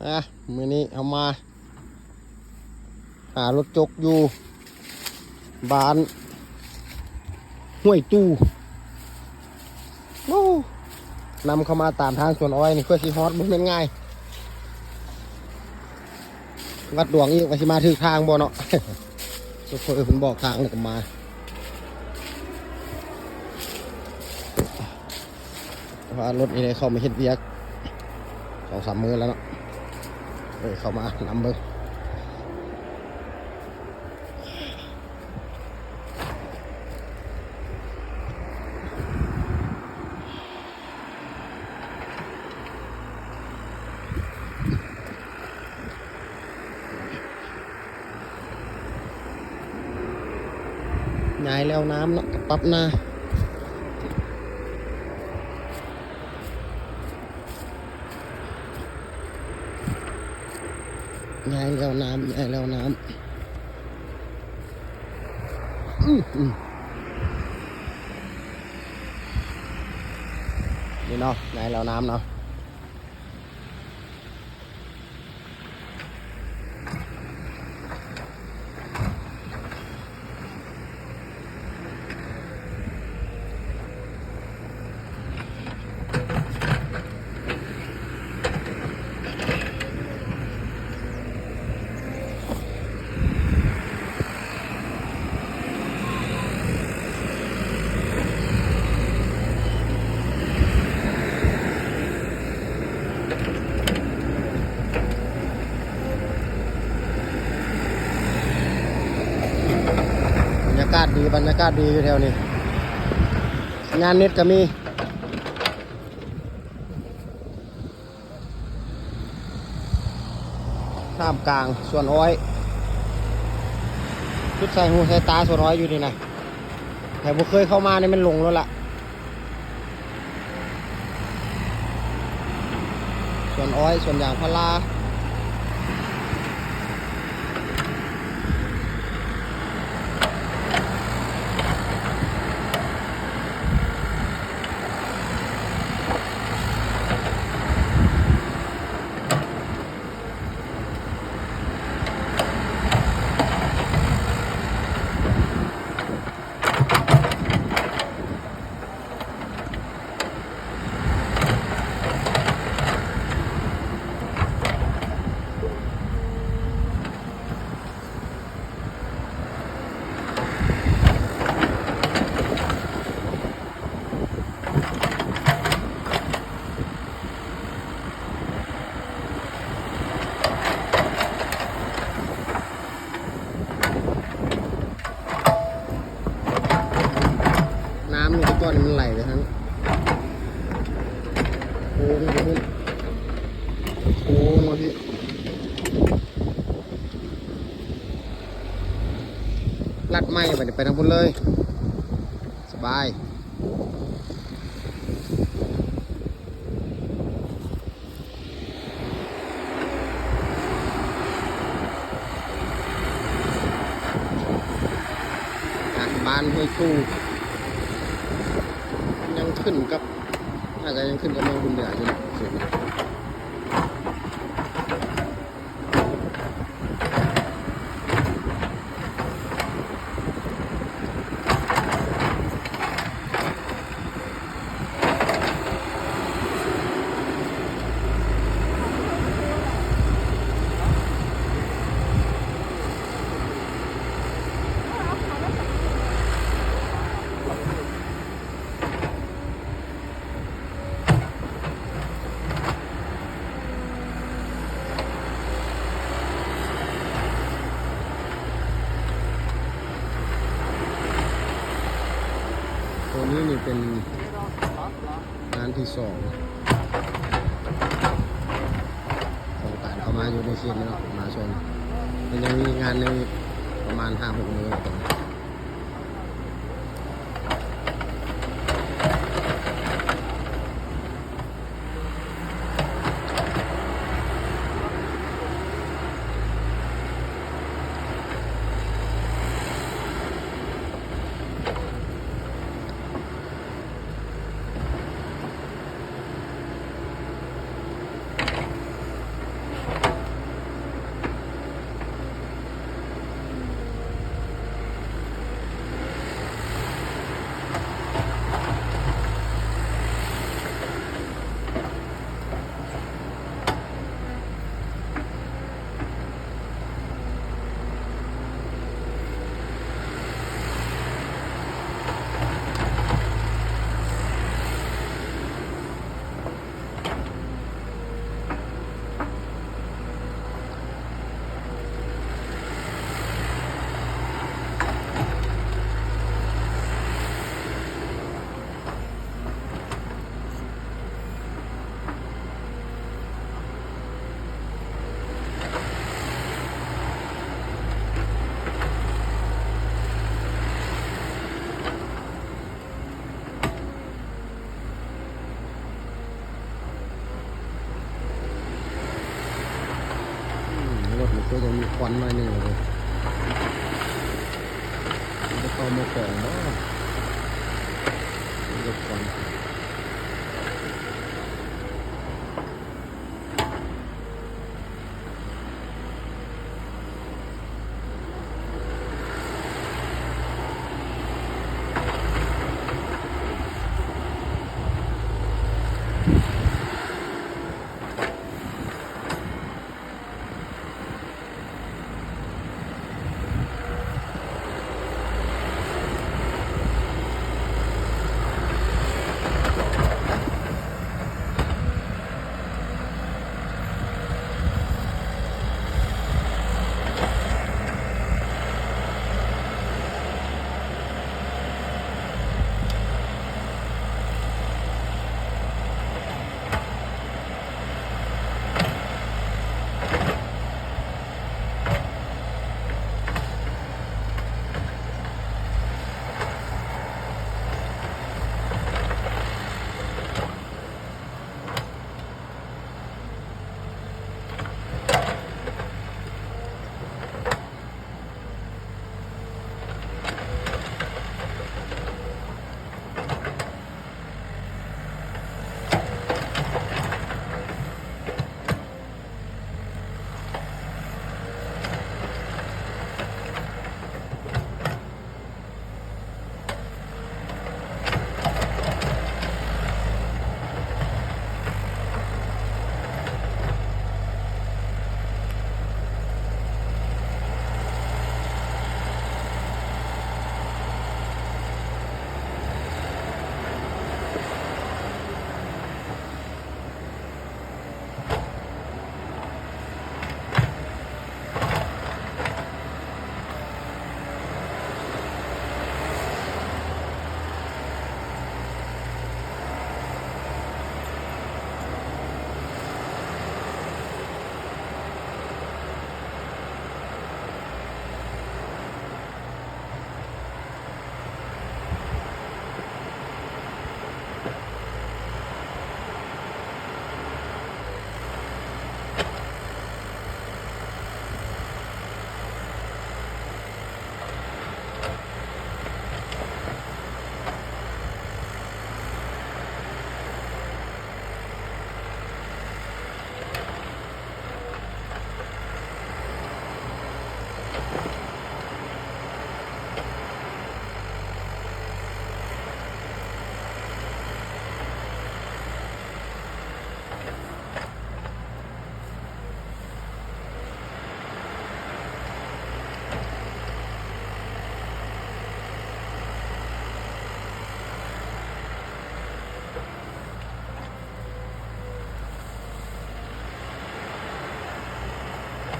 ອ່ະ ມື້ນີ້ເຮົາມາຫາລົດຈົກຢູ່ບ້ານຫ້ວຍຕູ້. ໂອ້ ນຳເຂົ້າມາຕາມທາງສວນອ້ອຍນີ້ ເພື່ອຊິຮອດ ບໍ່ແມ່ນງ່າຍ. ວັດດວງອີກ ວ່າຊິມາຖືກທາງບໍ່ເນາະ. ໂຊເຟີເພິ່ນບອກທາງແລ້ວກໍມາ. ເພາະວ່າລົດນີ້ໄດ້ເຂົ້າມາເຮັດວຽກສອງສາມມື້ແລ້ວເນາະ ເອີ ເຂົ້າມານຳເບິ່ງ. ຍ້າຍແລ້ວນ້ຳເນາະ ກໍປັບໜ້າ. ຍ້າຍແລ້ວນ້ຳ ຍ້າຍແລ້ວນ້ຳ. ອືມ ອືມ ນີ້ເນາະ ຍ້າຍແລ້ວນ້ຳເນາະ. ບັນຍາກາດດີ ບັນຍາກາດດີຢູ່ແຖວນີ້ ສັນຍານເນັດກໍມີ. ທ່າມກາງສວນອ້ອຍ ຈຸດໃສ່ຫູໃສ່ຕາສວນອ້ອຍຢູ່ນີ້ນະ. ໃຜບໍ່ເຄີຍເຂົ້າມານີ້ແມ່ນຫຼົງໂລດລະ. ສວນອ້ອຍ ສວນຢາງພາລາ. ນ້ຳນີ້ແຕ່ກ່ອນນີ້ມັນໄຫຼໄປທາງໂຄ້ງໄປພຸ້ນ ໂຄ້ງມາພີ້ ລັດໃໝ່ ບາດນີ້ໄປທາງພຸ້ນເລີຍ ສະບາຍ. ອ່ະ ບ້ານຫ້ວຍຕູ້ ຍັງຂຶ້ນກັບ ໜ້າຈະຍັງຂຶ້ນກັບເມືອງບຸນເໜືອຢູ່ເນາະ ເຂດນີ້. ໂຕນີ້ນີ້ເປັນງານທີສອງຂອງການເຂົ້າມາຢູ່ໃນເຂດນີ້ເນາະ ມາຊົມ. ມັນຍັງມີອີກງານໜຶ່ງປະມານຫ້າຫົກມື້ແລ້ວ. ໂຕ ມັນກໍຍັງມີຄວັນໜ້ອຍໜຶ່ງເລີຍ. ມັນຈະເຂົ້າໝໍ້ກອງບໍ່? ມີແຕ່ຄວັນ.